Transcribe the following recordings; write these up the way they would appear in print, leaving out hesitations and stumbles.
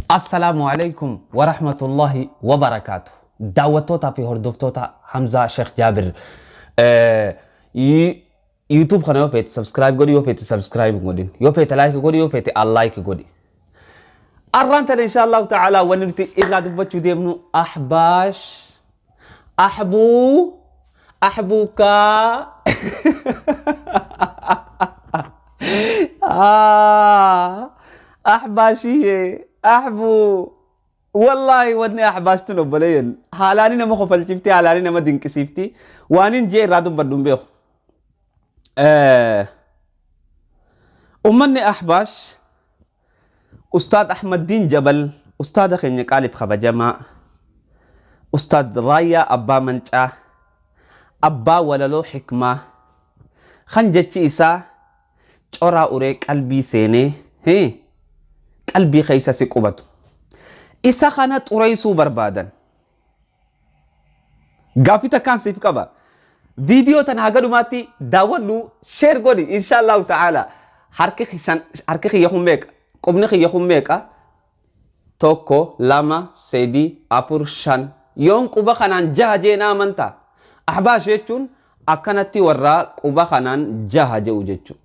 Assalaamu alaikum wa rahmatullahi wa barakaatu. Daawwattootaa fi hordoftoota Hamzaa Sheekh Jaabir. YouTube kana yoo feete subscribe godhi, yoo feete subscribe hin godhin. Yoo feete like godhi, yoo feete unlike godhi. Arraan tana insha Allahu ta'ala wanni nuti irraa dubbachuu deemnu Ahbaash, Ahbuu, Ahbuukaa. Ah, Ahbaashiyee, Ahbuu. Wallaahi wanni Ahbaash tun obboleeyyan haalaanii nama kofalchifti, haalaanii nama dinqisiifti. Waanin jee irraa dubbadhu hin beeku. Ummanni Ahbaash Ustaad Ahmaddiin Jabal, ustaada keenya qaaliif kabajamaa, Ustaad Raayyaa Abbaa Mancaa, Abbaa Walaloo Hikmaa, kan jechi isaa coraa uree qalbii seenee hii, qalbii keessa si qubatu. Isa kana xureessuu barbaadan. Gaaffii takkaan siif qaba. Viidiyoo tana haga dhumaatti daawwadhu, share godhi insha Allahu ta'ala. Harki kiyya kun meeqa? Qubni kiyya kun meeqa? 1, 2, 3, 4, 5. Yoon quba kanaan jaha jee na amantaa? Ahbaash jechuun akkanatti warraa quba kanaan jaha jedhu jechuudha.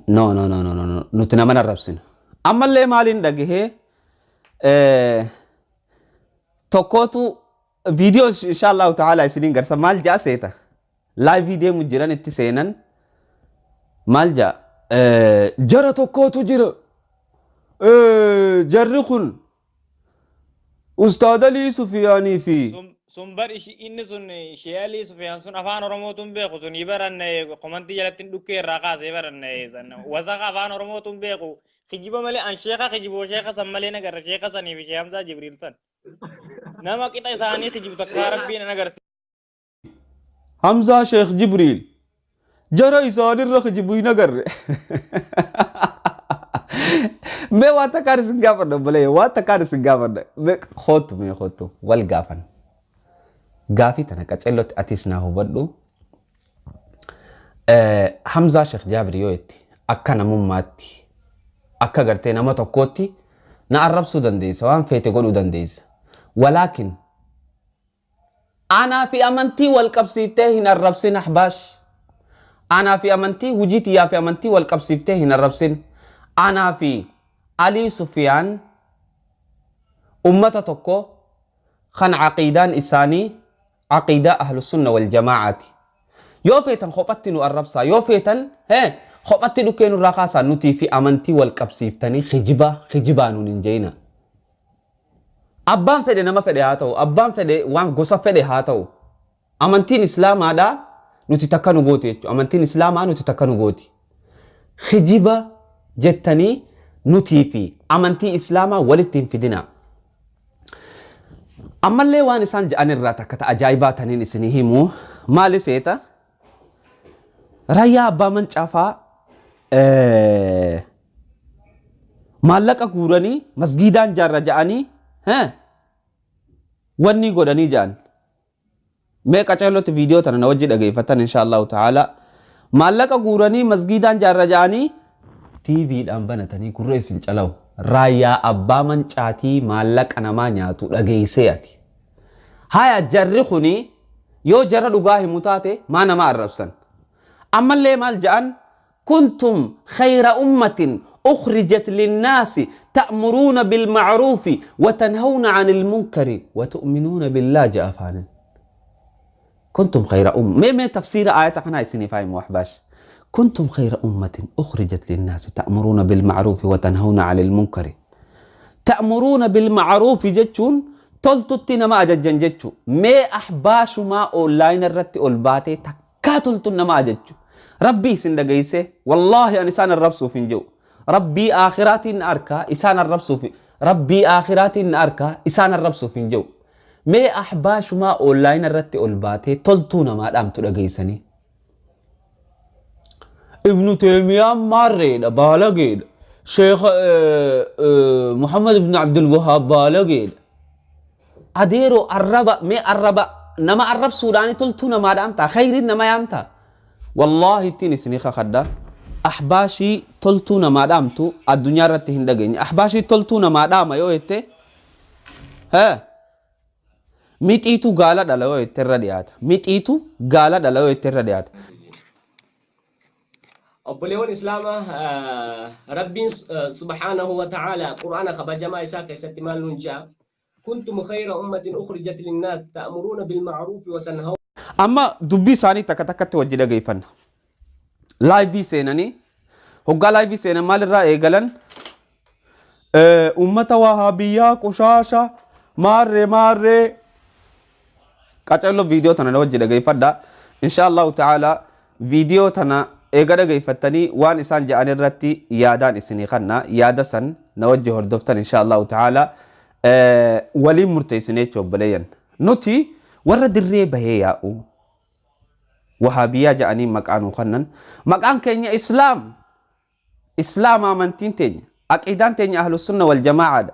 No, no, no, no, no, no. Nuti nama arrabsina. Ammallee maaliin dhagahee tokkootu viidiyoo insha Allahu ta'ala isiniin garsa maal ja'a seeta. Laayivii deemu jiran itti seenan maal ja'a. Jara tokkootu jira. Jarri kun Ustaad Alii Sufiyaanii fi Sun bar ishi inni sun ishee Alii Sufiyaan sun afaan Oromootu hin beeku sun baranne komantii jalatti hin dhukkee irraa kaasee baranne san wasaqa afaan Oromootu hin beeku kijiba malee an sheeka kijiboo sheeka san malee nagarra sheeka sanii fi shee Hamzaa Jibriil san nama qixa isaanii kijibu takkaa rabbiin an agarsiisa. Hamzaa Sheekh Jibriil jara isaanirra kijibu hin agarre. Mee waan takkaan isin gaafadha obboleeyya, waan takkaan isin gaafadha. Mee kootu, mee kootu wal gaafan. Gaafii tana qaceellotti atis naa hubadhu. Hamzaa Sheekh Jaabir yoo itti akka namummaatti akka gartee nama tokkootti na arrabsuu dandeessa, waan feete godhuu dandeessa. Walaakin Anaa fi amantii wal qabsiiftee hin arrabsin Ahbaash. Anaa fi amantii, hujii tiyyaa fi amantii wal qabsiiftee hin arrabsin. Anaa fi Alii Sufiyaan ummata tokko kan aqiidaan isaanii aqiidaa Ahlusunna wal Jamaacaati. Yoo feetan kophatti nu arrabsaa, yoo feetan kophatti dhukkee nurraa kaasaa, nutii fi amantii wal qabsiiftanii kijiba kijibaa nuun hin je'ina. Abbaan fedhe nama fedhe haa ta'u, abbaan fedhe waan gosa fedhe haa ta'u. Amantiin Islaamaadhaa nuti takka nu gooti jechuudha. Amantiin Islaamaa nuti takka nu gooti. Kijiba jettanii nutii fi amantii Islaamaa walitti hin fidinaa. Ammallee waan isaan jedhan irraa takka ta ajaa'ibaa taniin isinii himu maali seeta? Raayyaa Abbaa Mancaafaa maallaqa guuranii masgiidaan jaarra ja'anii wanni godhanii ja'an. Mee qaceellotti viidiyoo tana na wajji dhageeffatan insha Allahu ta'ala. Maallaqa guuranii masgiidaan jaarra ja'anii TVdhaan banatanii gurra isin calawu. Raayyaa Abbaa Mancaatii maallaqa namaa nyaatu dhageessee ati. Haya jarri kuni yoo jara dhugaa himu taate maa nama arrabsan? Ammallee maal ja'an? Kuntum khayra ummatin ukhrijat linnaasi ta'muruuna bilma'ruufi wa tanhawna 'anil munkari wa tu'minuuna billah ja'a afaanin. Kuntum khayra umma. Mee tafsiira aayata kanaa isiniif haa himu Ahbaash. Kuntum khayra ummatin ukhrijat linnaasi ta'muruuna bilma'ruufi wa tanhawna 'anil munkari. Ta'muruuna bilma'ruufi jechuun toltutti nama ajajjan jechu. Mee Ahbaashumaa online irratti ol baatee takkaa toltun nama ajajju. Rabbii isin dhageessee wallaahi an isaan arrabsuuf hin jiru. Rabbii aakhiraatiin na arkaa isaan arrabsuuf, Rabbii aakhiraatiin na arkaa isaan arrabsuuf hin jiru. Mee Ahbaashumaa online irratti ol baatee toltuu namaa dhaamtu dhageessanii. Ibnu Teemiyaan maarreedha, baalageedha. Sheekh Muhammad ibn Abdul Wahaab baalageedha. Adeeroo arraba, mee arraba nama arrabsuudhaan toltuu namaa dhaamtaa, khayriin nama yaamtaa. Wallaahi ittiin isinii kakadha. Ahbaashii toltuu namaa dhaamtu addunyaa irratti hin dhageenye. Ahbaashii toltuu namaa dhaama yoo jette, mixiitu gaala dhala yoo jette irra dhiyaata. Mixiitu gaala dhala yoo jette irra dhiyaata. Obboleewwan Islaamaa, Rabbiin subhaanahu wa ta'ala Qur'aana kabajamaa isaa keessatti maal nuun jedha? Kuntum khayra ummatin ukhrijat linnaas ta'muruuna bilma'ruufi wa tanhawna. Amma dubbii isaanii takka takkatti wajji dhageeffanna. Live seenanii, hoggaa live seenan maalirraa eegalan? Uummata wahaabiyyaa qushaasha maarree maarree. Qacarroo viidiyoo tana wajji dhageeffadha. Insha Allahu ta'ala viidiyoo tana eega dhageeffattanii waan isaan ja'an irratti yaadaan isinii kanna, yaada san na wajji hordoftan, insha Allahu ta'ala waliin murteessine jechuudha. Obboleeyyan, nuti warra dirree bahee yaa'u wahaabiyyaa ja'anii maqaa nuu kannan. Maqaan keenya Islaam, Islaam amantiin teenya, aqiidaan teenya Ahlusunna wal Jamaacaadha.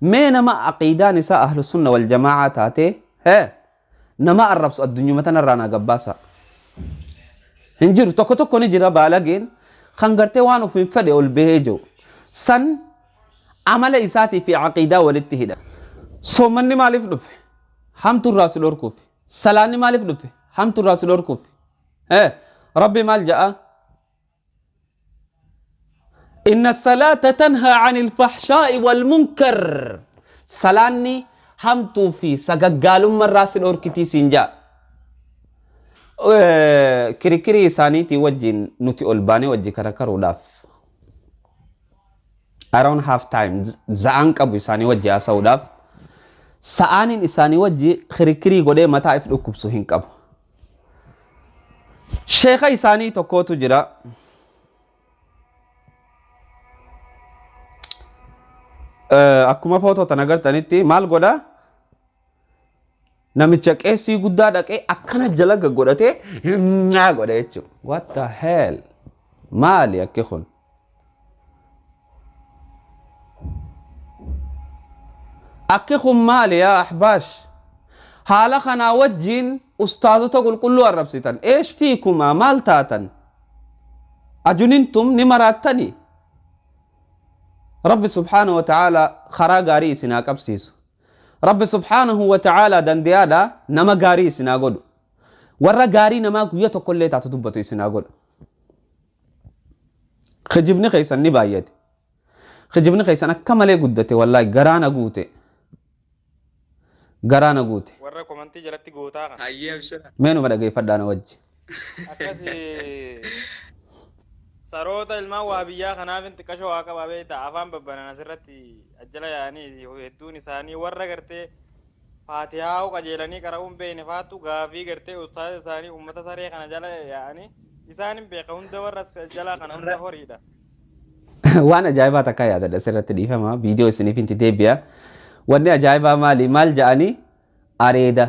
Mee nama aqiidaan isaa Ahlusunna wal Jamaacaa taate hee nama arrabsu addunyuma tanarraa naa gabbaasa. Hin jiru. Tokko tokko ni jira, baalageen kan gartee waan of hin fedhe ol bahee jiru san amala isaatii fi aqiidaa walitti hidha. Soommanni maaliif dhufe? Hamturraa si dhorkuuf. Salaanni maaliif dhufe? Hamturraa si dhorkuuf. Rabbi maal ja'a? Inna salaata tanhaa anil fahshaa'i wal munkar. Salaanni hamtuu fi sagaggaalummarraa si dhorkitii siin ja'a. Kirkirii isaaniitii wajjin nuti ol baanee wajji karakaruudhaaf I don't have time. Za'aan qabu isaanii wajji haasa'uudhaaf. Sa'aaniin isaanii wajji kirkirii godhee mataa if dhukkubsu hin qabu. Sheeka isaanii tokkotu jira. Akkuma footoo tana agartanitti maal godha? Namicha qeessii guddaa dhaqee akkana jala godhatee nyaa godha jechuudha. What the hell? Maali akki kun? Akki kun maali yaa ahbaash? Haala kanaa wajjin ustaazota qulqulluu arrabsitan. Eesh fiikumaa, maal taatan? Ajunintum ni maraattanii? Rabbi subhaanahu wa ta'ala karaa gaarii isin haa qabsiisu. Rabbi subhaanahu wa ta'ala dandeyaadha nama gaarii isin haa godhu. Warra gaarii namaa guyya tokkollee taatu dubbatu isin haa godhu. Kijibni keessan ni baay'ate. Kijibni keessan akka malee guddate, wallaahi garaana guute. Garaana guute. Warra komantii jalatti gootaa kana. Hayyee, abshira. Meenuma dhageeffadhaa na wajji. Akkas saroota ilmaan waa biyyaa kanaaf hin xiqqashoo waa qabaa beektaa, afaan babbanan asirratti ajjala yaa'anii hedduun isaanii warra gartee faatihaa qajeelanii qara'uun beekne faattu gaafii gartee ustaaza isaanii ummata saree kana jala yaa'anii isaan hin beeka hunda, warra as jalaa kana hunda horiidha. Waan ajaa'ibaa takka yaadadha asirratti, dhiifama, viidiyoo isiniif hinti deebi'a. Wanni ajaa'ibaa maali? Maal ja'anii? Areeda.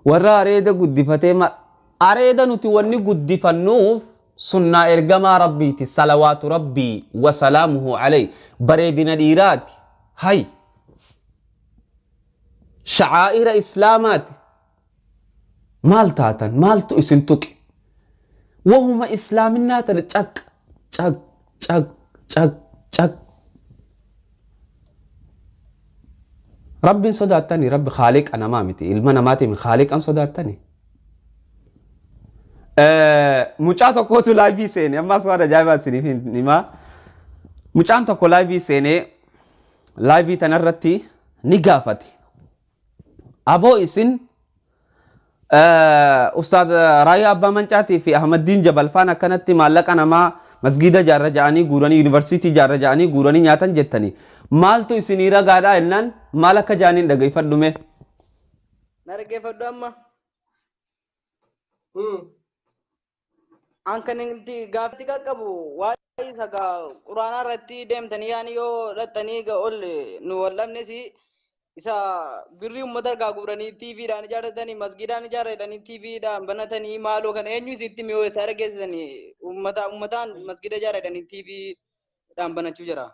Warra areeda guddifatee areeda nuti wanni guddifannuuf sunnaa ergamaa Rabbiiti, salawaatu Rabbii wasalaamuhu alayhi, bareedina dhiiraati. Hay. Shacaa'ira Islaamaati. Maal taatan? Maaltu isin tuqe? Wahuma islaaminaa tana caq caq caq caq caq. Rabbiin sodaattanii? Rabbi khaaliqa namaa miti, ilma namaatiin khaaliqan sodaattanii. Mucaa tokkotu live seene, ammas waan ajaa'ibaa isiniif himaa. Mucaan tokko live seenee live tanarratti ni gaafate. Aboo, isin Ustaaz Raayyaa Abbaa Mancaatii fi Ahmaddiin Jabal faan akkanatti maallaqa namaa masgiida jaarra ja'anii guuranii, yuunivarsiitii jaarra ja'anii guuranii nyaatan jettanii, maaltu isinii ragaadhaa jennaan maal akka ja'aniin dhageeffadhume. Na dhaggeeffadhu amma. An kan itti gaaffii qaqqabu waa'ee isa gaa quraanaa irratti deemtanii yaani yoo dhaxxanii ol nu wal dhabnes, isa birrii uummata argaa guuranii TVdhaan ijaarratanii, masgiidaan ijaarratanii, TVdhaan banatanii, maaloo kana eenyu isitti mi'oo isaa dhageessisanii uummata uummataan masgiida ijaarratanii TVdhaan banachuu jira.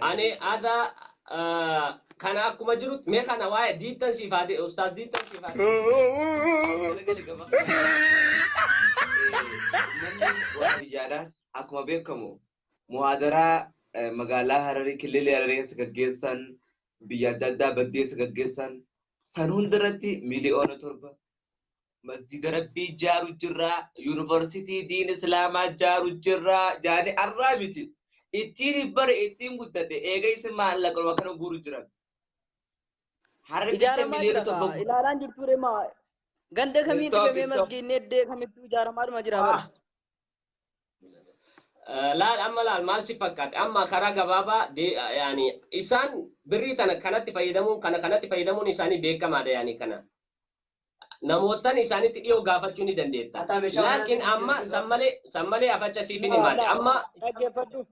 Ani ada Kana akkuma jirutti mee kana waa'ee diittan siif haa ustaaz diittan siif haa Manni warra biyyaadhaa akkuma beekamu muhaadaraa magaalaa Hararii kililii Hararii keessa gaggeessan, biyya adda addaa baddeessa gaggeessan, san hundarratti 7 miliyoona masjida rabbii ijaaru jirraa, yuunivarsiitii diin islaamaa ijaaru jirraa jaanii arraa miti. Ittiin bare ittiin guddadhe eega isin maallaquma kana guuru jiran. Harri bicha Ijaaramaa miliyoona jira 7 kaa ilaalaan jirtu deema. Ganda kamii Stop, dhibamee stop. masgiidni eddee kamittuu ijaaramaadhuma jira bara. Laal amma laal maal si fakkaate amma karaa gabaabaa yaani isaan birrii tana kanatti fayyadamuun kana kanatti fayyadamuun isaanii beekamaadha, yaani kana namootan isaanitti dhiyoo gaafachuu ni dandeetta. Laakiin amma san malee afacha siif hin himaate amma. Dhaggeeffadhu.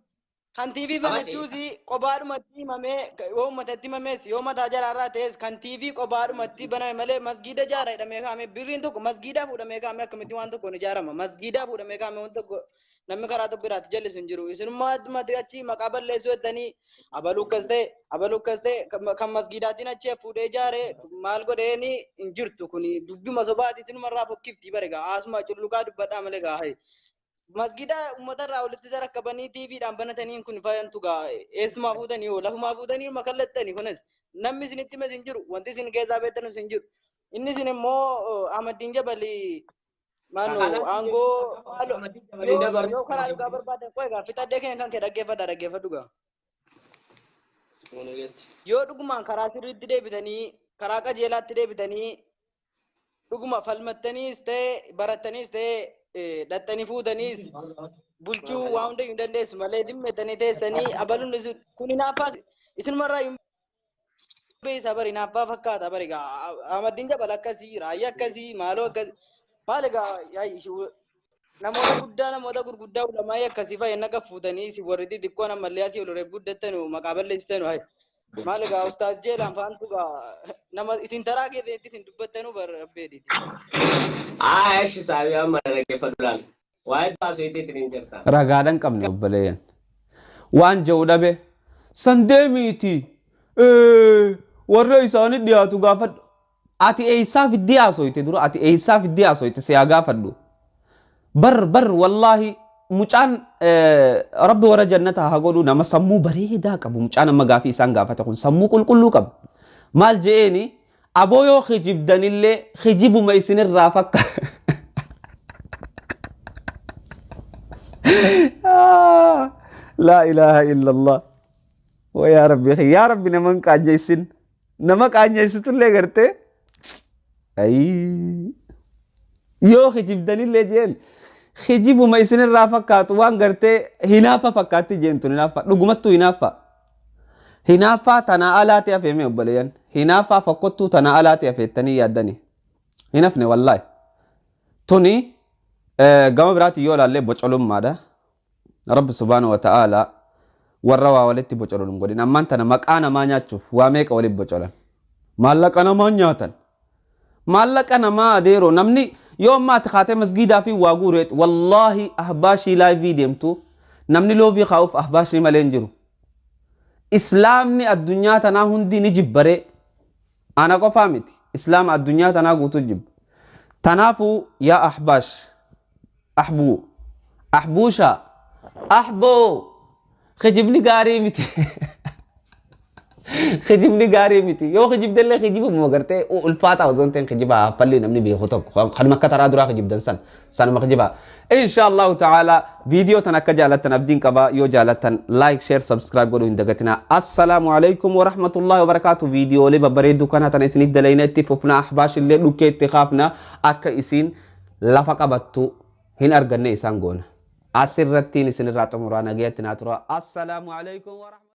Kan TV Afacha banachuusi kophaadhumatti himamee yoo uummatatti himamees yoo mataa jaraarraa ta'es kan TV kophaadhumatti baname malee masgiida ijaara jedhamee kaa'ame birriin tokko masgiidaa fuudhamee kaa'ame akkamitti waan tokkoon ijaarama? Masgiidaa fuudhamee kaa'ame waan tokko namni karaa tokko biraatti jallisu hin jiru. Isinummaa achi maqaa balleessuu jettanii abaluu akkas ta'e abaluu akkas ta'e kan masgiidaatiin achi fuudhee ijaare maal godheeni hin jirtu. Kuni dubbima sobaati, isinumarraa fokkiftii bare gaa asuma culluqaa dubbadhaa malee gaa hayi. Masgida uummatarraa walitti sarakkabanii TVdhaan banatanii kun fayantu gaa eessumaa fuutanii hoo lafumaa fuutanii makallattanii kunis namni isinitti himes hin jiru, wanti isin keessaa beektanus hin jiru. Inni isin immoo Ahmadiin Jabalii maano aangoo yoo karaa dhugaa barbaadan qoy gaa fixadhee keenya kan kee dhaggeeffadha dhaggeeffadhu gaa. Yoo dhugumaan karaa sirriitti deebitanii karaa qajeelaatti deebitanii dhuguma falmattaniis ta'e barattaniis ta'e dhaxxanii fuutaniis bulchuu waa hunda hin dandeessu malee dhimmettanii teessanii abaluun isin kun hinaaffaa isinumarraa hin beeysa bari hinaaffaa fakkaata bari gaa Ahmadiin Jabal akkasii raayyaa akkasii maaloo akkasii maal egaa namoota guddaa namoota gurguddaa ulamaa'ii akkasii fa'a inni akka fuutanii isin warri xixiqqoon ammallee asii ol reef guddattanu maqaa balleessitanu hayi maal egaa ustaaz Jeelaan faantu gaa nama isin taraa keessatti isin dubbattanuu bar rabbeediti. Aayish saabii amma dhaggeeffadhu laal. Waa'ee baasuu itti hin jirta. Ragaadhaan qabne obboleeyyan. Waan jedhu dhabe san deemiiti warra isaanii dhiyaatu gaafadhu. Ati eessaa fiddee haasoyte dura? Ati eessaa fiddee haasoyte si haa gaafadhu. Bar bar wallaahi mucaan rabbi warra jannata haa godhu, nama sammuu bareedaa qabu mucaan amma gaafii isaan gaafate kun sammuu qulqulluu qabu. Maal je'eeni aboo yoo kijibdanillee kijibuma isinirraa fakka. Laa ilaaha illallah. Yaa rabbi yaa rabbi nama hin qaanyeessin. Nama qaanyeessitullee gartee. Ayii. Yoo kijibdanillee jeen kijibuma isinirraa fakkaatu waan gartee hinaafa fakkaatti jeen tun hinaafa dhugumattuu hinaafa. Hinaaffaa tanaa alaati hafeeme obboleeyyan. Hinaaffaa fokkottuu tanaa alaati hafeettanii yaaddani. Hin hafne wallaahi. Tuni gama biraatti yoo ilaalle bocolummaadha. Rabbi subhaanahu wa ta'ala warra waa walitti bocolun hin godhin. Ammaan tana maqaa namaa nyaachuuf waa meeqa walitti bocolan. Maallaqa namaa nyaatan. Maallaqa namaa adeeroo namni yoo ammaa ati kaatee masgiidaa fi waa guureet wallaahi ahbaashii live deemtu namni love kaa'uuf ahbaashii malee hin jiru. Islaamni addunyaa tanaa hundi ni jibbaree. Ana qofaa miti. Islaama addunyaa tanaa guutuu jibba. Tanaafuu yaa ahbaash, ahbuu, ahbuusha, ahboo, kijibni gaarii miti. Kijibni gaarii miti. Yoo kijibdellee kijibuma gartee ulfaataa osoo hin ta'in kijiba haffalli namni beeku tokko kanuma akka taraa duraa kijibdan san sanuma kijibaa. Insha Allahu ta'ala viidiyoo tan akka jaalattan abdiin qaba. Yoo jaalattan like, share, subscribe godhuu hin dagatinaa. Assalaamu alaikum wa rahmatullahi wa barakaatu. Viidiyoolee babbareedduu kana tana isiniif dalayna itti fufna. Ahbaash illee dhukkee itti kaafna akka isiin lafa qabattu hin arganne isaan goona. Asirrattiin isinirraa xumuraa nagayatti naa tura. Assalaamu alaikum wa rahmatullahi.